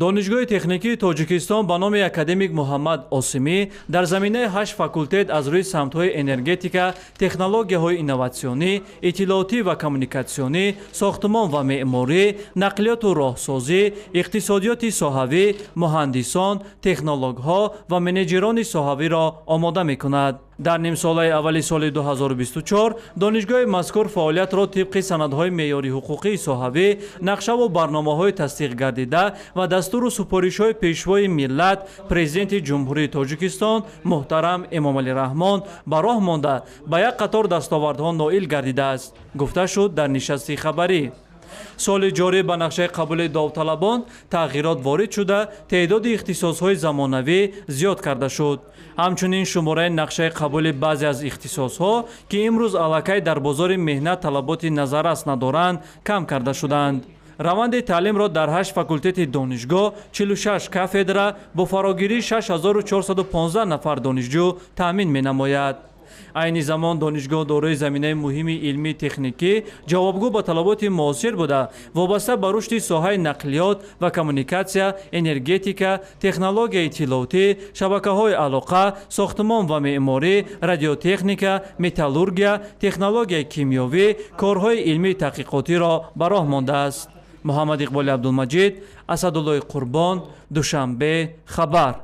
Донишгоҳи техникии Тоҷикистон ба номи академик Муҳаммад Осимӣ дар заминаи ҳашт факултет аз рӯи самтҳои энергетика, технологияҳои инноватсионӣ, иттилоотӣ ва коммуникатсионӣ, сохтмон ва меъморӣ, нақлиёту роҳсозӣ, иқтисодиёти соҳавӣ, муҳандисон, технологҳо ва менеҷерони соҳавиро омода мекунад. Дар нимсолаи аввали соли 2024 донишгоҳи мазкур фаъолиятро тибқи санадҳои меъёри ҳуқуқии соҳавӣ, нақшаву барномаҳои тасдиқ гардида ва дастуру супоришҳои Пешвои миллат, Президенти Ҷумҳурии Тоҷикистон муҳтарам Эмомалӣ Раҳмон ба роҳ монда, ба як қатор дастовардҳо ноил гардидааст, гуфта шуд дар нишасти хабарӣ. Соли ҷорӣ ба нақшаи қабули довталабон тағйирот ворид шуда, теъдоди ихтисосҳои замонавӣ зиёд карда шуд. Ҳамчунин шумораи нақшаи қабули баъзе аз ихтисосҳо, ки имрӯз аллакай дар бозори меҳнат талаботи назаррас надоранд, кам карда шуданд. Раванди таълимро дар ҳашт факултети донишгоҳ, 46 кафедра бо фарогирии 6415 нафар донишҷӯ таъмин менамояд. Айни замон донишгоҳ дорои заминаи муҳими илмии техникӣ, ҷавобгӯ ба талаботи муосир буда, вобаста ба рушди соҳаи нақлиёт ва коммуникатсия, энергетика, технологияи иттилоотӣ, шабакаҳои алоқа, сохтмон ва меъморӣ, радиотехника, металлургия, технологияи кимиёвӣ корҳои илмии таҳқиқотиро ба роҳ мондааст. Муҳаммад Иқболи Абдулмаҷид, Асадуллои Қурбон, Душанбе, хабар.